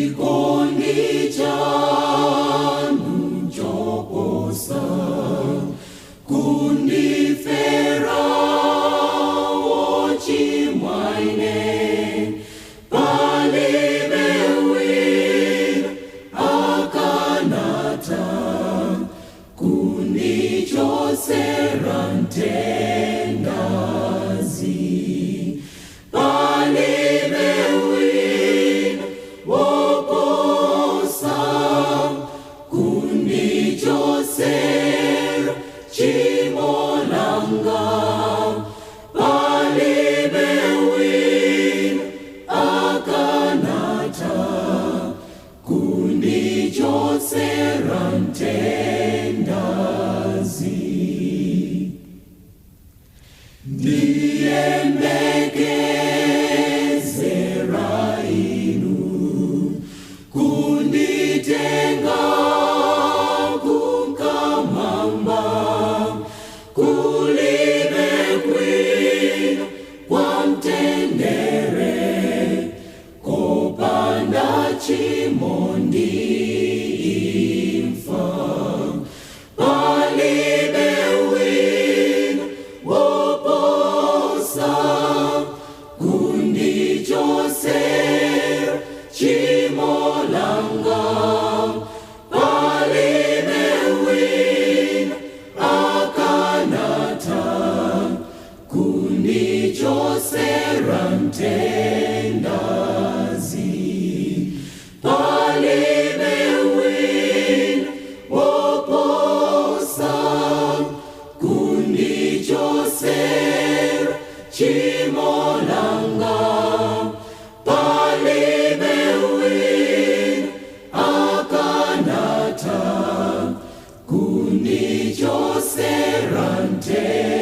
Chikondi chanu choposa kundifera wochimwaine, palibe wina akanatha kundichotsera nthendazi. Palibe wina woposa kundichotsera tchimo langa, palibe wina akanatha kundichotsera nthendazi. Ndiyembekezera inu kunditenga kunkamamba, kulibe kwina kwamtendere kopanda tchimo ndi imfa. Palibe wina woposa kundichotsera tchimo langa, palibe wina akanatha kundichotsera nthendazi. Palibe wina woposa kundichotsera tchimo langa, palibe wina akanatha kundichotsera nthendazi.